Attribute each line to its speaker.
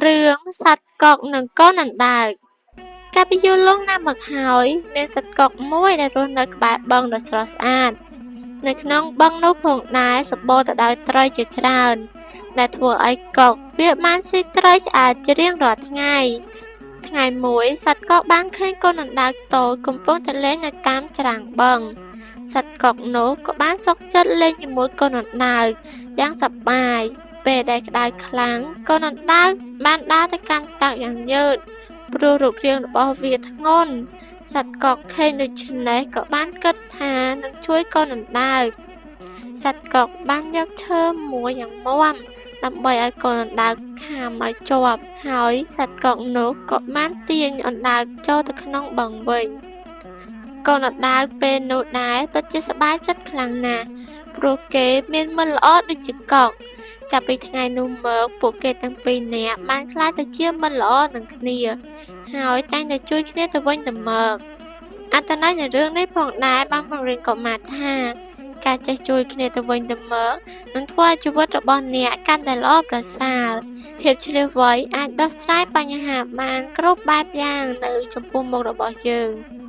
Speaker 1: រឿងសត្វកុកនិងកូនអណ្ដើកកាលពីយូរលង់ណាស់មកហើយ មានសត្វកុកមួយដែលរស់នៅក្បែរបឹងដ៏ស្រស់ស្អាត នៅក្នុងបឹងនោះផងដែរសម្បូរទៅដោយត្រីជាច្រើន ដែលធ្វើឲ្យកុកវាបានស៊ីត្រីឆ្អែតជារៀងរាល់ថ្ងៃ ថ្ងៃមួយសត្វកុកបានឃើញកូនអណ្ដើកតូចកំពុងតែលេងនៅតាមច្រាំងបឹង សត្វកុកនោះក៏បានសុខចិត្តលេងជាមួយកូនអណ្ដើកយ៉ាងសប្បាយ ពេលដែលក្តៅខ្លាំង កូនអណ្ដើកបានដើរទៅកាន់ទឹកយ៉ាងញើត ព្រោះរូបរាងរបស់វាធ្ងន់ សត្វកុកឃើញដូច្នេះក៏បានគិតថានឹងជួយកូនអណ្ដើក សត្វកុកបានយកឈើមួយយ៉ាងមាំដើម្បីឲ្យកូនអណ្ដើកខាំឲ្យជាប់ ហើយសត្វកុកនោះក៏បានទាញអណ្ដើកចូលទៅក្នុងបឹងវិញ កូនអណ្ដើកពេលនោះដែរពិតជាសប្បាយចិត្តខ្លាំងណាស់ ព្រោះគេមានមិត្តល្អដូចជាកុក ចាប់ពីថ្ងៃនោះមកពួកគេទាំងពីរនាក់បានក្លាយទៅជាមិត្តល្អនឹងគ្នា ហើយតែងតែជួយគ្នាទៅវិញទៅមក អត្ថន័យនៃរឿងនេះផងដែរបានបង្រៀនកុមារថា ការចេះជួយគ្នាទៅវិញទៅមកនឹងធ្វើឲ្យជីវិតរបស់អ្នកកាន់តែល្អប្រសើរ ភាពឈ្លាសវៃអាចដោះស្រាយបញ្ហាបានគ្រប់បែបយ៉ាងនៅចំពោះមុខរបស់យើង។